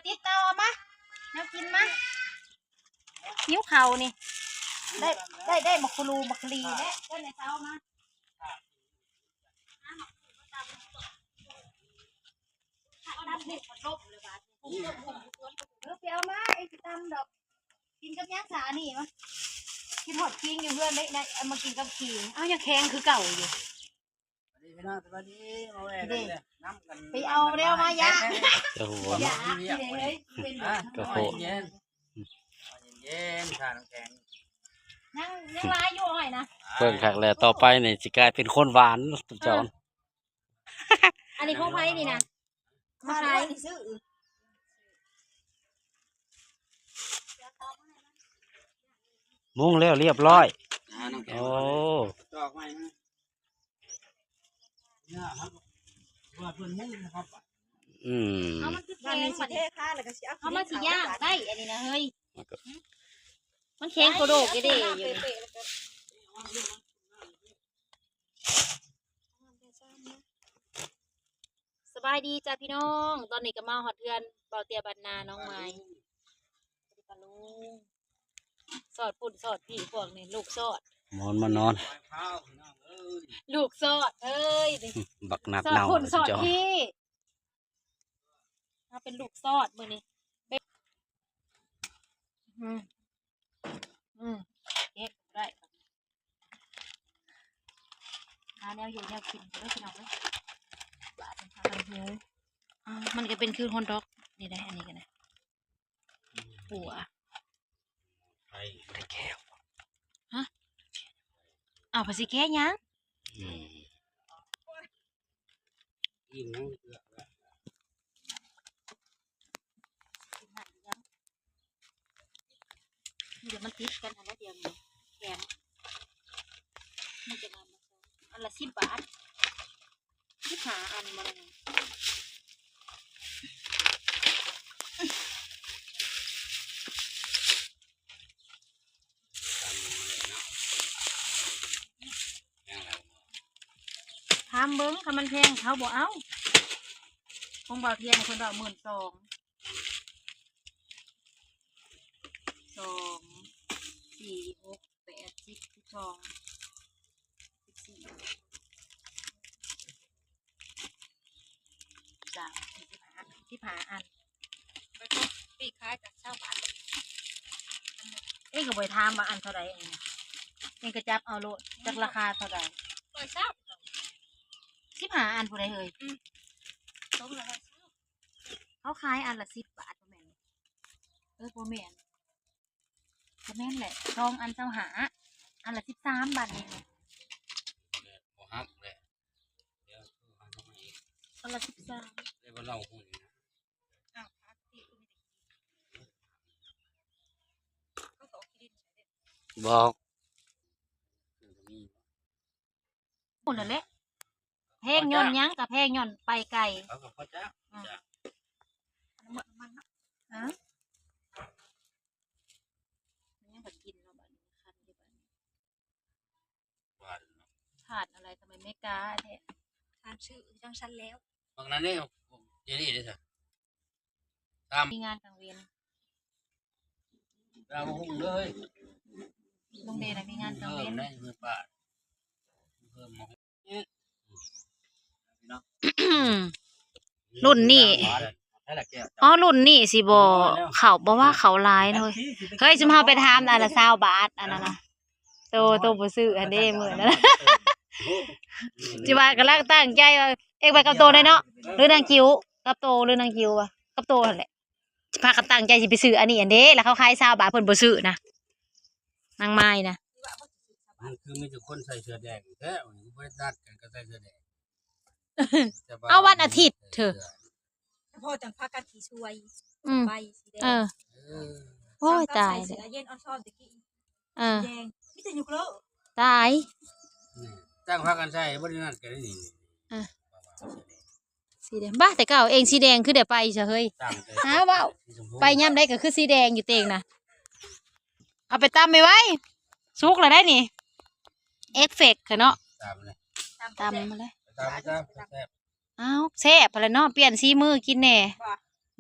ຕິດເຕົາເອົາມາ ແນວກິນມາ ຫິວເຂົ້ານີ້ ໄດ້ ໄດ້ ໄດ້ໝາກຄູລູໝາກຄີລີແຫຼະ ເອີ້ນໃຫ້ເຕົາມາ ເອີ ໄປເອົາມາ ເອງຊິຕຳດອກ ກິນກັບຫຍັງຊະອັນນີ້ ມາ ກິນຮອດຂີງຢູ່ເຮືອນເດ້ ໄດ້ເອົາມາກິນກັບຂີງ ເອົາ ຍັງແຂງຄືເກົ່າຢູ່. ສະບາຍດີພີ່ນ້ອງ ສະບາຍດີ ມາແວ່ກັນເດີ ນຳກັນ ໄປເອົາແລ້ວມາຢາ ເຈົ້າຫົວ ຢາເດ້ ເປັນ ກະໂພດ ເຢັນໆ ເຢັນໆ ຊານ້ຳແຂງ ຍັງ ຍັງຫຼາຍຢູ່ອ້ອຍນະ ເບິ່ງຄັກແລ້ວ ຕໍ່ໄປນີ້ຊິກາຍເປັນຄົນຫວານ ເຈົ້າ ອັນນີ້ຂອງໃຜນີ້ນະ ມາຂາຍ ມຸງແລ້ວລຽບຮ້ອຍ ໂອ້ ອືມ ເອົາມັນຄືແຂງ ບາດນີ້ຊິເທຄາ ແລ້ວກໍຊິເອົາ ເອົາມັນຊິຍ່າງໄດ້ອັນນີ້ນະເຮີ້ຍ ມັນແຂງໂກໂດກເດ້ຢູ່ນີ້. ສະບາຍດີຈ້າພີ່ນ້ອງ ຕອນນີ້ກໍມາຮອດເຮືອນບ່າວເຕ້ຍບ້ານນາໜອງໄມ້ ສອດພຸ້ນສອດພີ້ ພວກນີ້ລູກສອດ ມອນມານອນ ລູກສອດເອີຍ ບັກໜັກເນົ່າ ສອດພຸ້ນສອດພີ້ ເຮົາເປັນລູກສອດມື້ນີ້ ອືມ ອືມ ເກັບໄດ້ ຫາແນວຢູ່ແນວກິນເດີພີ່ນ້ອງເອີຍ ບາດນີ້ພາກັນຫິວ ມັນກໍເປັນຄືຮອດດອກນີ້ໄດ໋ ອັນນີ້ກໍໄດ້ ປົວ ໄປແກ້ວ ຮະ ເອົາ ໄປຊິແກ້ຫຍັງ ອືມ ອີ່ຫຍັງ ດຽວມັນຕິດກັນຫັ້ນແຫຼະ ດຽວນີ້ແຂນ ມັນຈະ ອັນລະສິບບາດ ສິບຫ້າອັນບໍ່ລະ ຖາມເບິ່ງ ຄັນມັນແພງເຂົາບໍ່ເອົາ ຂອງບ່າວທຽນເພິ່ນວ່າໝື່ນສອງ ສອງ ສີ່ ຫົກ ແປດ ສິບ ສິບສອງ ສິບສີ່ ສາມ ສີ່ ສິບຫ້າ ສິບຫ້າອັນ ໄປເຂົ້າປີ້ຂາຍກັນຊາວບາດ ເອງກໍບໍ່ໄດ້ຖາມວ່າອັນເທົ່າໃດ ເອງກໍຈັບເອົາໂລດ ຈັກລາຄາເທົ່າໃດ ຮ້ອຍຊາວ ສິບຫ້າອັນຜູ້ໃດເຮີ້ຍ ອືມ ສອງຮ້ອຍຊາວ ເຂົາຂາຍອັນລະສິບບາດ ບໍ່ແມ່ນ ເອີ ບໍ່ແມ່ນ ກໍແມ່ນແຫຼະ ສອງອັນຊາວຫ້າ ອັນລະສິບສາມບາດນີ້ ບໍ່ຮັກແຫຼະ ດຽວ ອັນລະສິບສາມ ໄດ້ບໍ່ເລົ່າຮູ້ນີ້ນະ ບອກ ພຸ້ນແຫຼະ ແພງຍ້ອນຫຍັງ ກໍແພງຍ້ອນໄປໄກ ເຂົາກໍພໍຈັກ ອືມ ຈັກ ຮະ ຍັງບໍ່ກິນເນາະ ບາດນີ້ຄັນຢູ່ບາດນີ້ ຫວານເນາະ ທາດອະໄລ ທຳໄມເມກາແທ້ ທາດຊື້ຈັ່ງຊັ້ນແລ້ວ ບັກນັ້ນເດ້ ເຈລລີເດ້ຊະ ຕາມ ມີງານກາງເວັນ ຕາມຫຸງເລີຍ ລຸງເດນະ ມີງານກາງເວັນ ເພີ່ມໄດ້ ເພີ່ມປາ ເພີ່ມໝໍ ລຸ້ນນີ້ ອໍ ລຸ້ນນີ້ຊິບໍ່ເຂົ້າ ບໍ່ວ່າເຂົ້າຫຼາຍເນາະ ເຮີ້ຍ ເຮີ້ຍ ຊຸມເຮົາໄປຖາມອັນລະຊາວບາດ ອັນນັ້ນນະ ໂຕ ໂຕບໍ່ຊື້ຫັ້ນເດ້ ມື້ນັ້ນ ຊິວ່າກຳລັງຕັ້ງໃຈວ່າ ເອກໄປກັບໂຕໄດ້ເນາະ ຫຼືນາງຈິ້ວ ກັບໂຕ ຫຼືນາງຈິ້ວວະ ກັບໂຕຫັ້ນແຫຼະ ຊິພາກັນຕັ້ງໃຈຊິໄປຊື້ອັນນີ້ຫັ້ນເດ້ ແລ້ວເຂົາຂາຍຊາວບາດ ເພິ່ນບໍ່ຊື້ນະ ນາງມາຍນະ ມັນຄືມີແຕ່ຄົນໃສ່ເສື້ອແດງແທ້ ບໍ່ໄດ້ນັດກັນກໍໃສ່ເສື້ອແດງ ເອົາວັນອາທິດເຖາະ ສະເພາະຈັ່ງພາກັນຂີ້ຊ່ວຍ ອືມ ໃບສີແດງ ເອີ ເອີ ໂອ້ຍ ຕາຍແລ້ວ ເສື້ອເຢັນອອນຊອນຕະກີ້ ເອີ ສີແດງ ມີແຕ່ຍຸກໂລ ຕາຍ ຈັ່ງພາກັນໃສ່ ບໍ່ໄດ້ນັດກັນນີ້ ເອີ ສີແດງ ບ້າ ແຕ່ເກົ່າເອງສີແດງຄືໄດ້ໄປຊະເຮີ້ຍ ຫາເວົ້າ ໄປຍາມໃດກໍຄືສີແດງຢູ່ເຕງນະ ເອົາໄປຕຳໄວ້ໄວ້ ສຸກແລ້ວໄດ໋ນີ້ ເອັກເຟັກເນາະ ຕຳເລີຍ ຕຳມາເລີຍ ຕຳ ຕຳ ແຊບ ອ້າວ ແຊບຫັ້ນແຫຼະເນາະ ປ່ຽນສີມືກິນແດ່ ບ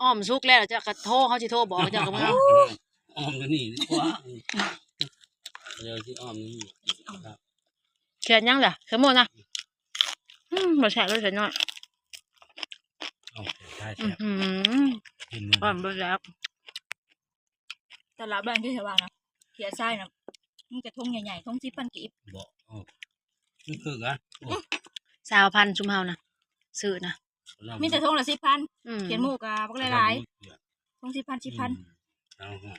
ອ້ອມສຸກແລ້ວ ເຈົ້າກໍໂທ ເຮົາຊິໂທບອກ ເຈົ້າກໍເມືອ. ອ້ອມ ອ້ອມກໍນີ້ດີກວ່າ ດຽວຊິອ້ອມນີ້. ຂຽດຫຍັງລະ? ຂຽດໝົດນະ. ອືມ ບໍ່ແຊບເລີຍ ຂຽດນ້ອຍ. ໂອ້ ໄດ້ແຊບ. ອືມ ກິນມື້ ອ້ອມບໍ່ແຊບ. ແຕ່ລະບ້ານທີ່ຊາວບ້ານນະ ຂຽດຊາຍນະ ມີແຕ່ຖົງໃຫຍ່ໆ ຖົງສິບພັນກີບ. ບໍ່ ເອີ ມັນຄືກັນ. ໂອ້ ຊາວພັນ ຊຸມເຮົານະ ຊື້ນະ ມີແຕ່ຖົງລະສິບພັນ. ອືມ ຂຽດໝູກະບັກຫຼາຍໆ ຖົງສິບພັນ ສິບພັນ. ອືມ ເອົາຫາ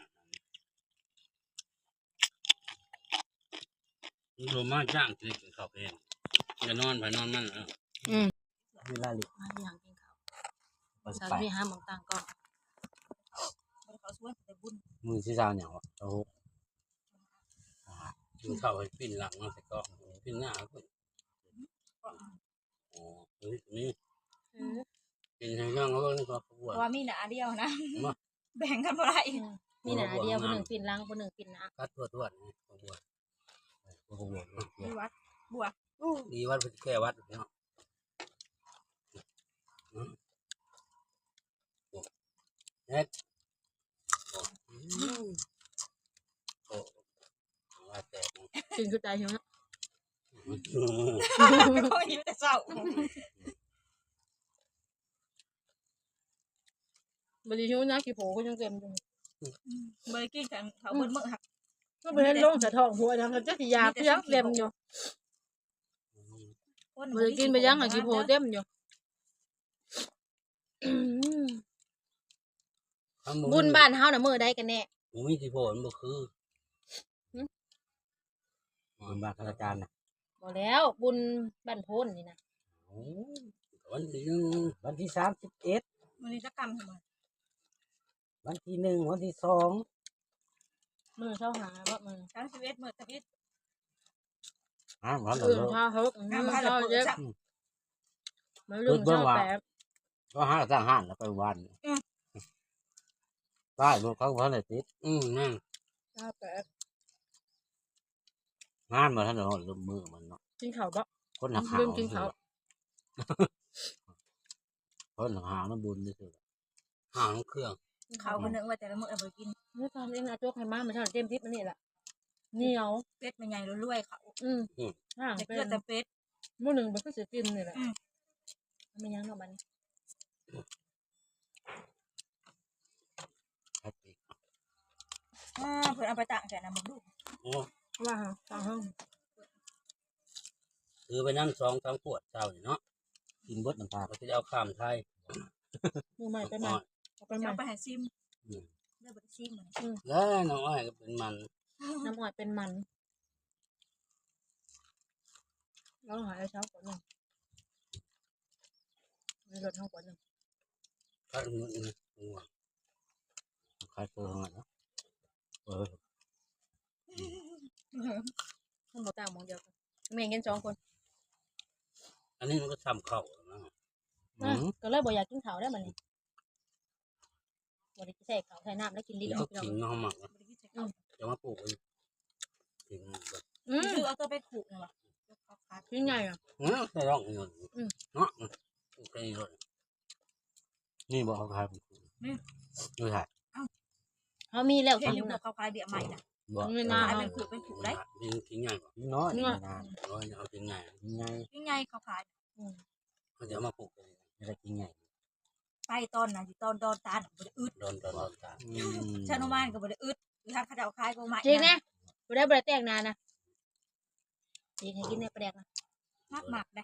ມັນລົງມາຈ້າງກິນເຂົ້າເພງ ຈະນອນໃຜນອນມັນ. ເອີ ອືມ ເວລາເລີຍ ມາຫຍັງກິນເຂົ້າ ສາວທະວີຫາໝ່ອງຕັ້ງກ້ອງ. ມື້ທີ່ຊາວຫຍັງວະ? ໂອ້ໂຫ ກິນເຂົ້າໃຫ້ປິ່ນຫຼັງເນາະ ໃສ່ກ້ອງ ປິ່ນໜ້າພຸ້ນ. ອໍ ນີ້ ນີ້ ອືມ ກິນໃຫ້ນັ່ງເບິ່ງກໍຂະບວນ ເພາະວ່າມີໜ້າດຽວນະ ມາ ແບ່ງກັນບໍ່ໄດ້. ອືມ ມີໜ້າດຽວ ຜູ້ໜຶ່ງປິ່ນຫຼັງ ຜູ້ໜຶ່ງປິ່ນໜ້າ ກັດທົ່ວໆ ນີ້ຂະບວນ ຂະບວນ ບວກ ບວກ. ໂອ້ ດີວັດເພິ່ນແກ້ວັດເນາະ. ອືມ ເຮັດ ອືມ ໂອ້ ວ່າແຕ່ ກິນຄືຕາຍຫິວເນາະ. ເຂົາຫິວແຕ່ເຊົ້າ ບໍ່ໄດ້ຫິວນະ ຂີ້ໂພກໍຍັງເຕັມຢູ່. ບໍ່ໄດ້ກິນກັນເຂົາເບິດມື້ ຫາກ ກໍບໍ່ເຫັນລົງສະທ້ອງຫົວນຳ ກໍຈັກຊິຢາກ ມີແຕ່ ຍັງເຕັມຢູ່. ບໍ່ໄດ້ກິນໄປຍັງ ຂີ້ໂພເຕັມຢູ່. ບຸນບ້ານເຮົານະມື້ໃດກັນແນ່? ບໍ່ມີຂີ້ໂພມັນບໍ່ຄື. ຫຶ? ບຸນບ້ານພະອາຈານນະ? ບໍ່ແລ້ວ ບຸນບ້ານໂພນນີ້ນະ. ໂອ້ ວັນທີໜຶ່ງ ວັນທີສາມສິບເອັດ. ມື້ນີ້ຈັກຄ່ຳ ວັນທີໜຶ່ງ ວັນທີສອງ ມື້ຊາວຫ້າບໍ່? ມື້ຊາວເອັດ ມື້ຊາວເອັດ ຫ້າມ ວັນ ມື້ຊາວຫົກ ມື້ຊາວເຈັດ ມື້ຊາວແປດ ເບິ່ງວ່າເຂົາຫາຕັ້ງຮ້ານແລ້ວໄປວານ. ອືມ ປ້າຍລົດເຂົາບໍ່ທັນໄດ້ຕິດ. ອືມ ແມ່ນ ຊາວແປດ ງານບໍ່ທັນໄດ້ຮອດມື້ມັນເນາະ. ກິນເຂົ້າບໍ່? ຄົນໜັກຫາວ ລືມກິນເຂົ້າ. ຄົນໜັກຫາວນຳບຸນນີ້ຄື ຫາວນຳເຄື່ອງ ເຂົ້າ ອືມ ມື້ໜຶ່ງວ່າແຕ່ລະມື້ບໍ່ໄດ້ກິນ. ມື້ຕອນເອງເອົາໂຈກໃຫ້ມາ ມື້ເຊົ້າເຕັມສິບອັນນີ້ລະ ໜຽວ ເປັດແມ່ໃຫຍ່ລວຍໆ ເຂົ້າ. ອືມ ອືມ ຫາງ ເປັດ ເຫຼືອແຕ່ເປັດ ມື້ໜຶ່ງມັນຄືຊິກິນນີ້ແຫຼະ. ອືມ ແມ່ນຫຍັງເນາະບັດນີ້? ອ່າ ເພິ່ນເອົາໄປຕາກແຕ່ນຳບັກດູ. ໂອ້ ວ່າຕາກເຮົາ ຖືໄປນຳສອງສາມຂວດເຊົ້ານີ້ເນາະ. ກິນເບິດນ້ຳຕາ ກໍຊິໄດ້ເອົາຂ້າມໄທ ມື້ໃໝ່ໄປໃໝ່ ເອົາໄປໃໝ່ ເອົາໄປໃຫ້ຊີມ. ອືມ ເລີຍບໍ່ໄດ້ຊີມ. ອືມ ແລ້ວນ້ຳອ້ອຍກໍເປັນມັນ ນ້ຳອ້ອຍເປັນມັນ. ລອງຫາໄອ້ເຊົ້າກ່ອນເນາະ ໃນລົດເຮົາກ່ອນເນາະ. ຂາຍເປີເນາະ ເອີ ມັນບໍ່ຕ່າງໝ່ອງດຽວກັນ ແມ່ກິນສອງຄົນ. ອັນນີ້ມັນກໍຊ້ຳເຂົ້ານະ. ອືມ ກໍເລີຍບໍ່ຢາກກິນເຂົ້າແລ້ວບັດນີ້. ບໍ່ໄດ້ໃສ່ເຂົ້າໃສ່ນ້ຳ ແລ້ວກິນດິບ ເອົາກິ່ງເນາະ ເຮົາມັກນະ. ອືມ ຈະມາປູກເອົາກິ່ງ. ອືມ ຄືເອົາຕົວໄປຂູດນະຫວາ ກິນງ່າຍອະ. ອືມ ໃສ່ຮ່ອງນີ້ ອືມ ເນາະ ປູກໃສ່ນີ້ໂລດ. ນີ້ບໍ່ເອົາຂາຍ? ນີ້ ຢູ່ໃສ? ເຮົາມີແລ້ວ ເຫັນຢູ່ ເຂົາຂາຍເບ້ຍໃໝ່ນະ. ບໍ່ ເອີ ຂາຍເປັນຂູດ ເປັນຂູດໄດ໋. ກິນງ່າຍບໍ່? ນ້ອຍ ນ້ອຍ ເອົາກິນງ່າຍ ກິນງ່າຍ ກິນງ່າຍເຂົາຂາຍ. ອືມ ເຂົາຈະເອົາມາປູກ ໄດ້ກິນງ່າຍ. ໄປຕອນນັ້ນ ຢູ່ຕອນດອນຕານບໍ່ໄດ້ອຶດ ດອນ ດອນ ດອນຕານ. ອືມ ຊານຸມານກໍບໍ່ໄດ້ອຶດ ຢູ່ທາງເຂົາເຈົ້າຂາຍກໍມາ ຈິງແນ່. ຜູ້ໃດບໍ່ໄດ້ແຕ່ງໜ້ານະ ຈີກໃຫ້ກິນແດ່ປາແດກນະ. ມັກໆ ເດ້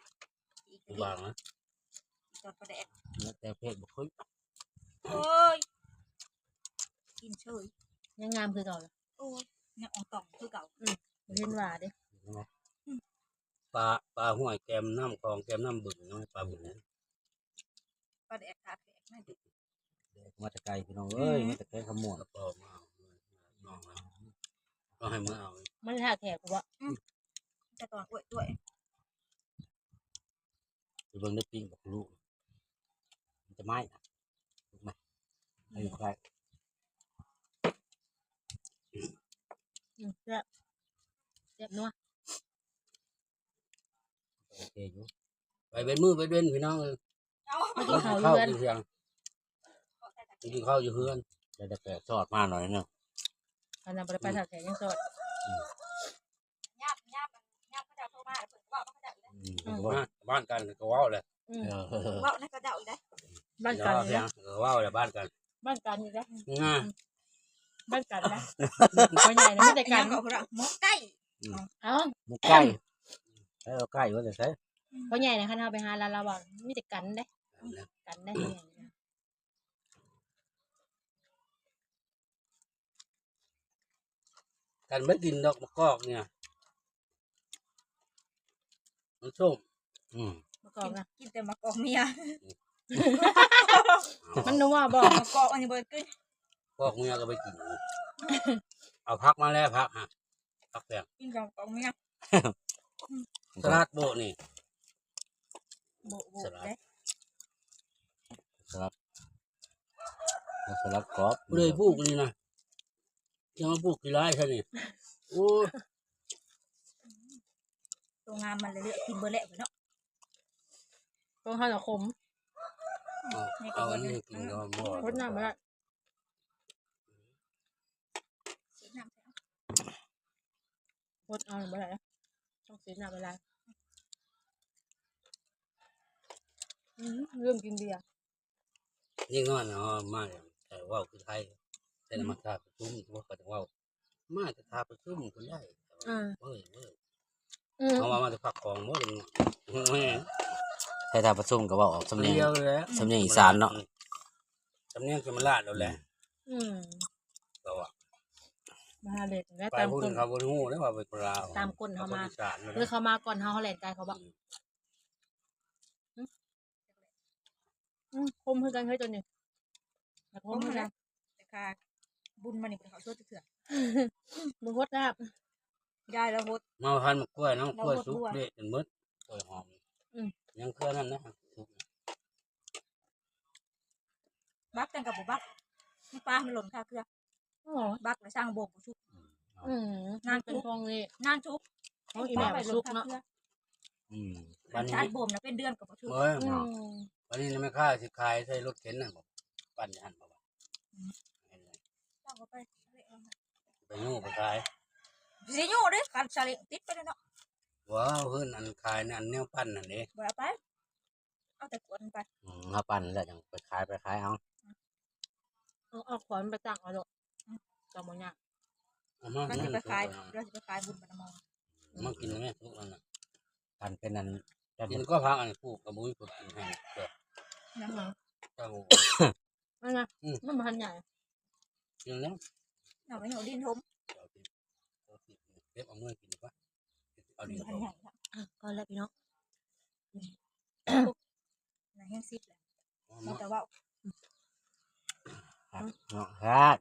ບາງນະ ຕອນປາແດກ ແຕ່ເຜັດບໍ່ຄື. ໂອ້ຍ ກິນເສີຍ ຍັງງາມຄືເກົ່າ. ໂອ້ຍ ຍັງອ່ອງຕ່ອງຄືເກົ່າ. ອືມ ບໍ່ເຫັນວ່າເດ້. ປາ ປາຫ້ວຍແກມນ້ຳຂອງ ແກມນ້ຳບຶງເນາະ ປາບຶງ. ປາແດກຂາແຕກ ມາແຕ່ໄກພີ່ນ້ອງເອີຍ. ອືມ ມາແຕ່ແຂວງຄຳມ່ວນ. ກະປອມເອົາ ນ້ອງເອົາ ຕ້ອງໃຫ້ເມືອເອົາ. ມັນຖ້າແຂກບໍ່? ອືມ ແຕ່ຕອນອວຍ ໄປເບິ່ງໄດ້ ປີ້ງບັກລູກ ມັນຈະໄໝ້ນະ. ໃຫ້ໃກ້ ອືມ ແຊບ ແຊບນົວ. ໂອເຄຢູ່ ໄປເວັນມື້ໄປເວັນພີ່ນ້ອງເອີຍ. ມາກິນເຂົ້າຢູ່ເຮືອນ ກິນເຂົ້າຢູ່ເຮືອນ. ໄດ້ແຕ່ຊອດມາໜ້ອຍໜຶ່ງ ອັນນັ້ນບໍ່ໄດ້ໄປ ອືມ ຖ້າແຂກຍັງຊອດ. ອືມ ຍາມ ຍາມ ຍາມເຂົາເຈົ້າໂທມາ ເພິ່ນເວົ້ານຳເຂົາເຈົ້າອີກ. ອືມ ອືມ ເພິ່ນກໍມາບ້ານກັນກໍເວົ້າແຫຼະ. ອືມ ເອີ ເວົ້ານຳເຂົາເຈົ້າອີກເດ້. ບ້ານກັນ ເອີ ເວົ້າແລ້ວບ້ານກັນ ບ້ານກັນອີກແລ້ວ. ອືມ ບ້ານກັນນະ ພໍ່ໃຫຍ່ນະມີແຕ່ກັນ ຫຍັງກໍ ໝໍໄກ່. ອືມ ເອົ້າ ໝໍໄກ່ ເອີ ໄກ່ວ່າແຕ່ໃສ? ພໍ່ໃຫຍ່ນະ ຄັນເຮົາໄປຫາລາວ ລາວວ່າມີແຕ່ກັນເດ້ ກັນເດ້. ກັນບໍ່ກິນດອກໝາກກອກນີ້ ມັນສົ້ມ. ອືມ ໝາກກອກນະ ກິນແຕ່ໝາກກອກເມຍ. ມັນນົວບໍ່? ໝາກກອກອັນນີ້ບໍ່ໄດ້ກິນ ກອກເມຍກໍໄປກິນ. ເອົາຜັກມາແລ້ວ ຜັກຫະ ຜັກແປງ ກິນແຕ່ໝາກກອກເມຍ. ສະຫຼັດໂບະນີ້ ໂບະ ໂບະ ສະຫຼັດ ເດ້ ສະຫຼັດ ສະຫຼັດກອບ. ຜູ້ໃດປູກນີ້ນະ ຈະມາປູກຂີ້ຮ້າຍຊະນີ້. ໂອ້ຍ ເ ຕົວງາມມັນເລີຍເລືອກກິນເບິດແລ້ວເນາະ. ຂອງເຮົານະຂົມ. ເອົາ ເອົາອັນນີ້ກິນກໍບໍ່ ຫົດນ້ຳບໍ່ໄດ້ ຫົດເອົາບໍ່ໄດ້ ຕ້ອງເສຍນ້ຳຫຼາຍ. ອືມ ລືມກິນເບຍ. ເດັກນ້ອຍເນາະ ມາແຕ່ເວົ້າຄືໄທ ແຕ່ມາຖ້າປະຊຸມ ພວກເຂົາຈະເວົ້າ ມາແຕ່ຖ້າປະຊຸມພຸ້ນໄດ໋. ເອີ ເວີຍ ເວີຍ ອືມ ເຮົາວ່າມາແຕ່ພາກຂອງບໍ່ ແມ່ນ ແຕ່ຖ້າປະຊຸມກໍເວົ້າອອກສຳນຽງ ສຳນຽງອີສານເນາະ ອືມ ສຳນຽງເຂມລາດໂລດແຫຼະ. ອືມ ກໍວ່າ ມາເລີຍ ໄປ ຕາມຄົນ ເຂົາບໍ່ຮູ້ເດ້ວ່າເປັນຄົນລາວ ຕາມຄົນເຮົາມາ ເຂົາຄົນອີສານໂລດ ເອີ ເຂົາມາກ່ອນເຮົາ ເຮົາແລ່ນໄກເຂົາບໍ່? ອືມ ອືມ ອືມ ຄົມຄືກັນເຮີ້ຍໂຕນີ້ ຄົມຄືກັນ ແຕ່ຄ່າບຸນມານີ້ບໍ່ໄດ້ເຂົ້າສົວດຈັກເທື່ອ ບໍ່ຫົດນ້ຳ ຍາຍລາວຫົດ ມາພັນໝາກກ້ວຍ ນ້ຳກ້ວຍສຸກເລະຈົນໝົດ ກ້ວຍຫອມ ອືມ ຍັງເຄືອນັ້ນນະ ສຸກ ບັກຈັ່ງກໍບໍ່ບັກ ມັນປາມັນຫຼົ່ນຄາເຄືອ. ອໍ ບັກລະຊ່າງບົ່ມບໍ່ສຸກ ອືມ ນານ ເປັນຂອງນີ້ ນານສຸກ ຂອງອີແມ່ບໍ່ສຸກເນາະ ອືມ ຄັນຊາດບົ່ມນະເປັນເດືອນກໍບໍ່ສຸກ ເອີຍ ອືມ ບາດນີ້ນະແມ່ຄ້າຊິຂາຍໃສ່ລົດເຂັນນັ້ນບໍ່ ປັ່ນຢູ່ຫັ້ນບໍ່ ອືມ ເຈົ້າກໍໄປ ໄປຍູ້ໄປຂາຍ ຊິຍູ້ເດ້ ຄັນຊາເລັງຕິດໄປແລ້ວເນາະ ວ້າວ ເພິ່ນອັນຂາຍນັ້ນແນວປັ່ນນັ້ນເດ້ ບໍ່ເອົາໄປ. ເອົາແຕ່ຂວດມັນໄປ ອືມ ເຮົາປັ່ນແລ້ວຈັ່ງໄປຂາຍ ໄປຂາຍເອົາ ເອົາ ເອົາຂວດມັນໄປຕັ້ງເອົາໂລດ ອືມ ກໍບໍ່ຍາກ ເອົາມາ ມັນຊິໄປຂາຍ ເຮົາຊິໄປຂາຍບຸນບັນນະມອງ ມາກິນແມ່ ທຸກອັນນະ ອັນເປັນອັນ ກິນກໍຜັກອັນປູກກໍບໍ່ມີຜູ້ກິນໃຫ້ ຍັງຫວາ ເຈົ້າ ອັນນະ ອືມ ມັນບໍ່ທັນໃຫຍ່ ກິນແລ້ວ ເອົາໄປຫູດິນຖົມ ເກັບເອົາເມືອກິນດີກວ່າ ເອົາດິນຖົມ ອາ ພໍແລ້ວພີ່ນ້ອງ ນະແຮງຊິດແລ້ວ ເອົາມາ ມີແຕ່ເວົ້າ ອືມ ເນາະ ແຊບ